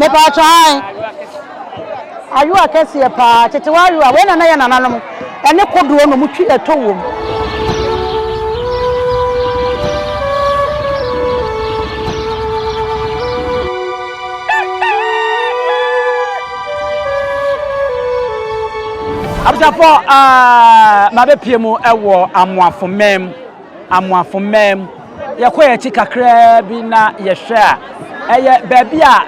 Mepatwɔ ae. Ayowa kɛseɛ paa, tetewa ayowa, wei na na yɛ nananom ɛne kodoɔ na ɔmo twi ɛtɔ wom. Abusuafoɔ uh, mabɛpie mu wɔ Amoafo man mu. Amoafo man mu. Yɛkɔ yɛn akyi kakraa bi na yɛhwɛ a, ɛyɛ baabi a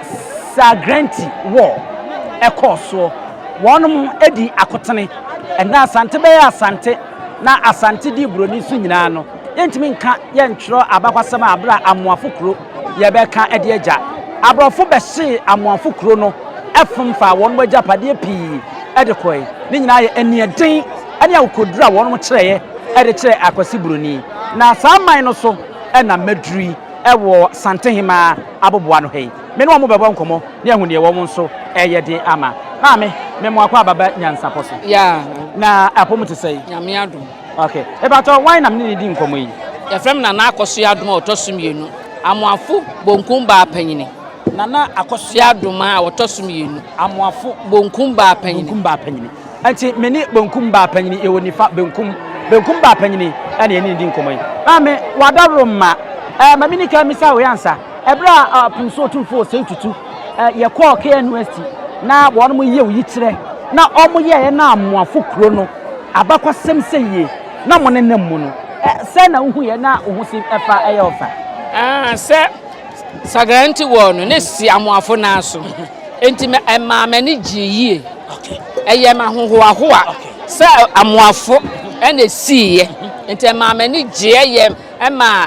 Sagrenti wɔ ɛkɔɔ soɔ. Wɔnom di akotene. Ɛnnɛ Asante bɛyɛ Asante na Asante di Buroni so nyinaa no, yɛntumi nka yɛntwerɛ abakwasɛm a berɛ a Amoafo kuro yɛbɛka de agya. Aborɔfo bɛhyee Amoafo kuro no fom faa wɔnom agyapadeɛ pii de kɔe. Ne nyinaa yɛ aniɛden ne akokoduru a wɔnom kyerɛeɛ de kyerɛɛ Akwasi Buroni. Na saa man no so na maduru yi wɔ Santehemaa aboboano ha yi. Me ne wɔn bɛbɔ nkɔmmɔ na yɛahu deɛ wɔn nso reyɛ de ama. Maame, me mo akɔ aba ba nyansapɔ so. Yeah. Na apɔ mu te sɛn? Nyame adom. Okay. Ebatɔ, wan na me ne ne di nkɔmmɔ yi? Yɛfrɛ me Nana Akɔsoa Adom a ɔtɔ so mmienu. Amoafo Bonkum baa panyini. Nana Akɔsoa Adom a ɔtɔ so mmienu. Amoafo Bonkum baa panyini. Bonkum baa panyini. Nti me ne bonkum baa panyini yɛwɔ nifa benkum benkum baa panyini ɛna yɛne ne di nkɔmmɔ yi. Maame wadaworo mma ɛɛ ma mini kan misa wei ansa. Ɛberɛ a Punso Otumfoɔ Osei Tutu yɛkɔɔ KNUST na wɔn yɛ oyikyerɛ na wɔn yɛɛ na Amoafo kuro no abakwasɛm sɛ yie na mo nenam mu no sɛ na wohu yɛ na wo ho si ɛfa ɛyɛ ɔfa. Ah, sɛ Sagrante wɔ no ne si Amoafo nan so enti ɛmaa m'ani gyee yie. Ɛyɛ me ahohoahoa sɛ Amoafo na esiiɛ nti ɛmaa m'ani gyeeɛ yɛ ɛmaa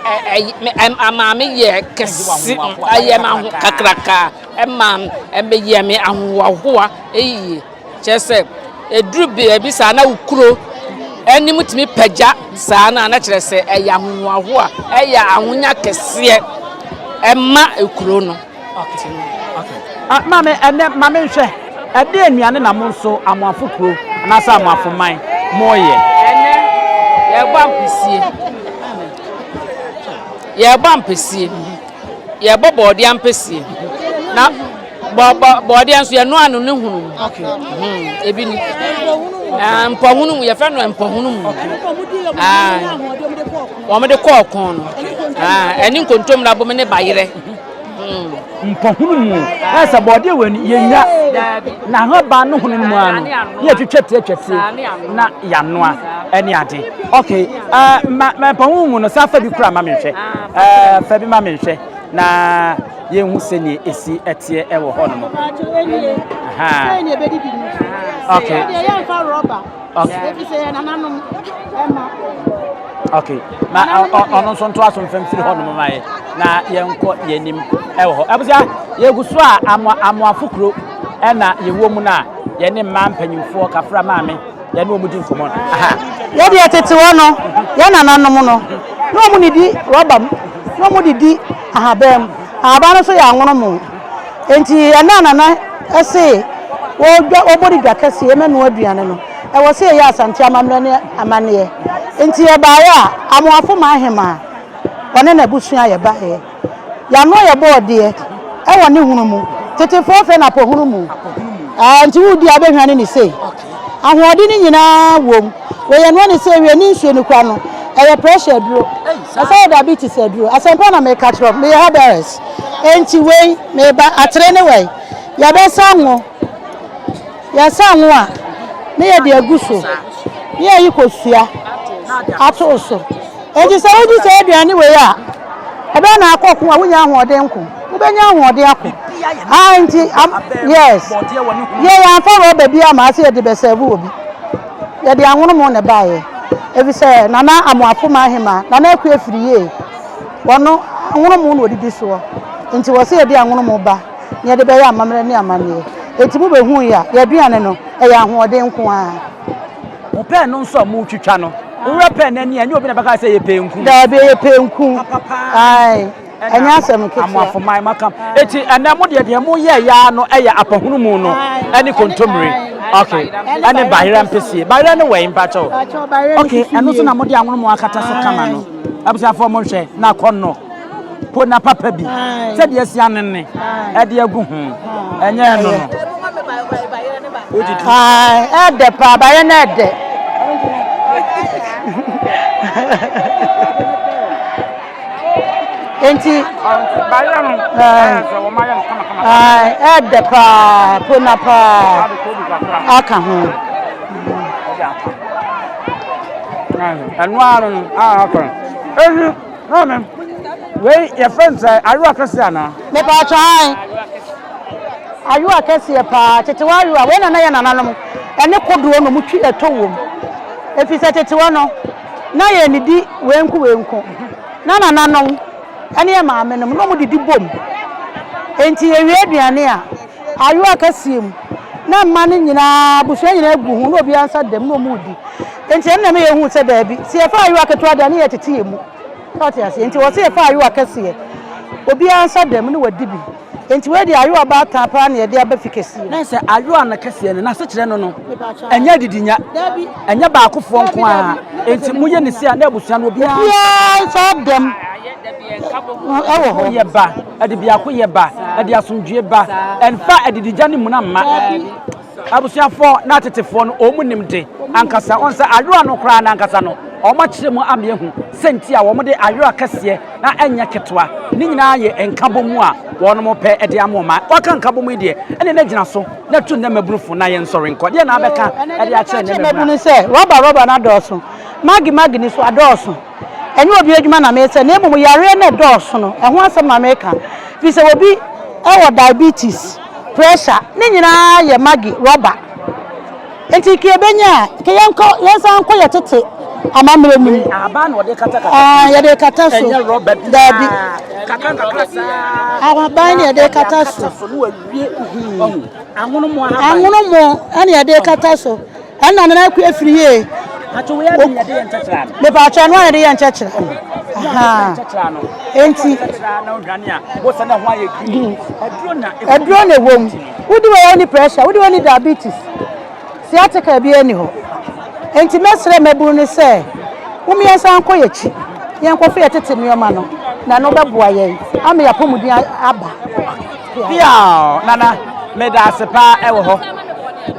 ɛmaa me yɛ kɛse ɛyɛ me aho kakraka ɛmaa ɛyɛ me ahohoahoa yie kyerɛ sɛ ɛduru baabi saa na wo kuro anim tumi pagya saa no a na kyerɛ sɛ ɛyɛ ahohoahoa ɛyɛ ahonya kɛseɛ ɛma kuro no. Okay. Okay. Ah, maame, ɛnɛ ma menhwɛ. Ɛde nnuane na mo nso Amoafo kuro anaasɛ Amoafo man moyɛ? Ɛnɛ yɛbɔ ampesie. Yɛbɔ ampesie. Yɛbɔ bɔɔdeɛ ampesie. Na bɔɔdeɛ nso yɛnoa no ne hunu mu. Okay. Hmm, ebi ni. Ah, mpɔhunu mu yɛfrɛ no mpɔhunu mu. Ah, wɔn de kɔɔ kɔn no. Ah, ɛne nkontomire abom ne bayerɛ. Mpɔhunu mu na sɛ bɔɔdeɛ wɔ ani yɛnya na ahaban no hono no mu ara no na yɛtwitwa tire twa tire na yɛanoa ɛne ade ok uh, ma ma mpɔhunu mu no saa fa bi kura ma menhwɛ uh, fa bi ma menhwɛ na yɛnhu sɛdeɛ ɛsi ɛteɛ ɛwɔ hɔ nom okay Okay. Okay. Ma ɔno nso ntoa so mfa mfiri hɔ nom ma yɛ na yɛnkɔ yɛn anim ɛwɔ hɔ. Abusua yɛgu so a amoafo kuro ɛna yɛwɔ mu no a yɛne mmaa mpanyinfoɔ kafra maame yɛne wɔn di nkɔmɔ no. Aha. Yɛdeɛ tete hɔ no, yɛn nananom no, na wɔn didi rɔba mu, na wɔn didi ahaban mu. Ahaban no nso yɛ anwono mu. Enti ɛna nana se wɔdwa wɔbɔ ne dwa kɛseɛ mɛnoa aduane no, ɛwɔ sɛ yɛyɛ Asante amammerɛ ne amanneɛ. Enti yɛbaeɛ a, Amoafo Manhemaa, ɔne n'abusua yɛbaeɛ. Yɛanoa yɛ bɔɔdeɛ wɔ ne hono mu. Tetefoɔ frɛ no apɔhono mu. Ɛɛ, nti woredi a wobɛhwane no sei. Ahoɔden no nyinaa wom. Wei yɛnoa no sei wie ne nsuo no kura no, ɛyɛ pressure aduro. Ɛsɛ yɛ diabetes aduro. Asɛmpa na meka kyerɛ wo. Meyɛ herbalist. Enti wei, meba atere ne wei. Yɛbɛsa ngo. Yɛsa ngo a, ne yɛde agu so. Ne yɛyi kosua ato so. Enti sɛ wodi saa aduane wei a, ɛbɛyɛ na akɔ ko a wonya ahoɔden nko. Wobɛnya ahoɔden ako. Ah, nti, yes. Yɛ yɛamfa rɔba bi ama sɛ yɛde bɛsɛɛvo obi. Yɛde anwono na ɛbaeɛ. Efisɛ Nana Amoafo Mahema, Nana Akua Afriyie, wɔno anwono na wɔdidi soɔ. Nti wɔ sɛ yɛde anwono ba na yɛde bɛyɛ amammerɛ ne amanneɛ. Enti mobɛhui a, yɛn aduane no, ɛyɛ ahoɔden nko ara. Mo pɛɛ no nso a moretwitwa no, wo werɛ pɛɛ no ani a, ɛnyɛ obi na ɛbɛka sɛ ɛyɛ pɛnku. Daabi, ɛyɛ pɛnku. Ae, ɛnyɛ asɛm ketewa. Amoafoman maka. Eti ɛnɛ mo deɛ deɛ mo yɛ ya no ɛyɛ apɔhunu mu no ɛne kontomire. Okay, ɛne bayerɛ mpesie. Bayerɛ no wɛn mpakyɛw. Okay, ɛno nso na mo de anwono mo akata so kama no. Abusuafoɔ mo nhwɛ na akɔnnɔ. Pona papa bi sɛdeɛ asi anene ɛde agu ho ɛnyɛ ɛno no. Ɛdɛ paa bayɛ no ɛdɛ. Nti bayɛ no sɛ wɔn ayɛ no kamakama. Ɛdɛ paa pona paa aka ho. Ɛno ara no a aka no. Eyi maame wei yɛfrɛ no sɛ ayowa kɛseɛ anaa? Mepatwa ae. Ayowa kɛseɛ paa tetewa ayowa wei na na yɛ nananom ɛne kodoɔ na ɔmo twi ɛtɔ wom. Ɛfiri sɛ tetewa no na yɛ nidi wei nko wei nko. Na nananom ɛne yɛ maame nom na ɔmo didi bom. Enti yɛwie aduane a ayowa kɛseɛ mu na mma no nyinaa abusua nyinaa gu ho na obiara nsa da mu na ɔmo redi. Enti ɛno na ɛma yɛhuu sɛ daabi, sɛ yɛfa ayowa ketewa deɛ a ne yɛtete yɛn mu. Sɛ ɔte aseɛ? Enti wɔse yɛfa ayowa kɛseɛ, obiara nsa da mu na wadi bi. Enti wei deɛ ayowa baatan paa na yɛde aba fi kɛseɛ mu. Na sɛ ayowa no kɛseɛ no, n'asekyerɛ no no, ɛnyɛ adidinya, ɛnyɛ baakofoɔ nko ara. Enti moyɛ no sei a, na abusua no obiara. Obiara nsa da mu wɔ hɔ. Yɛ ba, ɛde biako yɛ ba, ɛde asomdwoeɛ ba, ɛmfa adidigya ne muna mma. Abusuafoɔ na atetefoɔ no wɔn nim de ankasa wɔn sɛ ayowa no koraa no ankasa no wɔn akyerɛ mu ama yɛahu sɛ nti a wɔn de ayowa kɛseɛ na ɛnyɛ ketewa ne nyinaa yɛ nkabom a wɔn pɛ de ama wɔn waka nkabom yi deɛ ɛne na gyina so na tu nnɛ mmabunu fo na yɛn nsɔre nkɔ deɛ na abɛka ɛde akyerɛ nnɛ mmabunu sɛ rɔba rɔba no adɔɔso magi magi no so adɔɔso Ɛnyɛ obi adwuma na meresɛ na mmom yareɛ no ɛdɔɔso no, ɛho asɛm na mereka. Firi sɛ obi wɔ diabetes, pressure, ne nyinaa yɛ Maggi, rɔba. Nti nka yɛbɛnya a, nka yɛnkɔ, yɛnsan nkɔ yɛ tete amammerɛ no mu. Ahaban na wɔde katakata so. Yɛde kata so. Ɛnyɛ rɔba bi. Daabi. Kakra nkakra saa. Ahaban na yɛde kata so. so na wawie. Anwono mu ahaban. Anwono mu ɛna yɛde kata so. Ɛna nana akua firi yie. Mepatwa ɛno a yɛde yɛ nkyɛkyerɛ no. Enti aduro na ɛwɔ mu. Wodi wɔ wɔ ni pressure, wodi wɔ ni diabetes, sciatica bi ani hɔ. Enti mɛsrɛ mmabunu no sɛ wɔn yɛnsan nkɔ yɛn akyi, yɛnkɔfa yɛ tete nneɛma no na ɛno bɛboa yɛn ama yɛn apɔmuden aba. Piaw! Nana, meda ase paa ɛwɔ hɔ.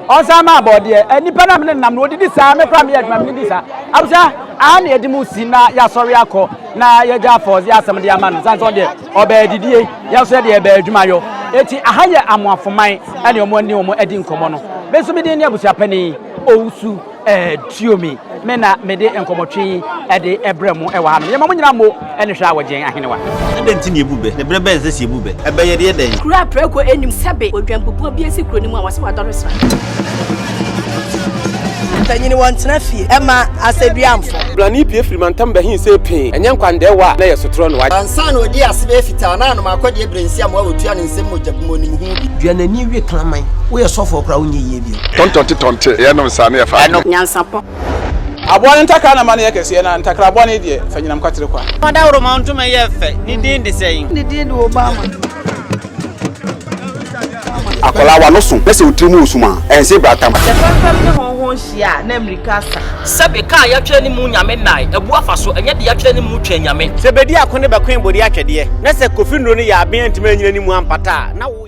Ɔnsan ma abɔdeɛ. Eh, nipa na mene nam no, odidi saa, me koraa meyɛ adwuma mene di saa. Abusua, aha na yɛde mu si na yɛasɔre akɔ na yɛgya afɔɔdze asɛm de ama no. San sɛ ɔdeɛ ɔbɛɛ didie, yɛn nso yɛde yɛbɛɛ adwuma yɔ. Eti aha yɛ Amoafoman ɛne wɔn ani wɔn adi nkɔmmɔ no. Me nso me din ne abusua panin Owusu. Tuomi, me na mede nkɔmmɔtwe yi de brɛ mo wɔ hanom. Yɛma mo nyinaa mo ne hwɛ a wɔgyen ahenewa. Adɛn nti na yɛbu bɛ, na berɛ bɛn na ɛsɛ sɛ yɛbu bɛ? Ɛbɛ yɛ deɛ dɛn? Kuro a prako nnim sɛbe odwanbubuo bi asi kuro no mu a wɔse wadɔre sra. Mpanyin wɔntena fie mma asɛduamfo. Blani pue firi mantam bɛhee sɛ pee, ɛnyɛ nkwandɛɛwa a na ɛyɛ sotorɔ no. Ansa na ɔdii ase bɛyɛ fitaa na anom akɔdeɛ berɛ nsiamoa a ɔtua ne nsam mogya bi mu ɔnim ho bi. Dua n'ani we kraman. Woyɛ sɔfoɔ koraa wonyɛ yie bio. Tɔntɔnte tɔnte, yɛnom saa na yɛfa adwene. Nyansapɔ. Aboa no ntakra na ma no yɛ kɛseɛ, na ntakra bɔne deɛ, fa nyinam kwatere kwa. Ɔdawuroma ntoma yɛ fɛ, ne din de sɛn? Ne din de Obama. Akwadaa w'ano so na sɛ wo tiri mu wɔ sum a, ɛnse bratam. Sɛ fɛmfɛm ne hɔnhɔn hyia a, na mmirika asa. Sɛbe, ka a yɛatwerɛ ne mu Nyame nnae, abu afa so, ɛnyɛ deɛ yɛatwerɛ ne mu Twɛn Nyame. Sɛ bedi ako ne bɛkoe bode atwɛdeɛ, na sɛ Kofi nnuro no yɛ aben antumi anyina ne mu ampata a, na wo.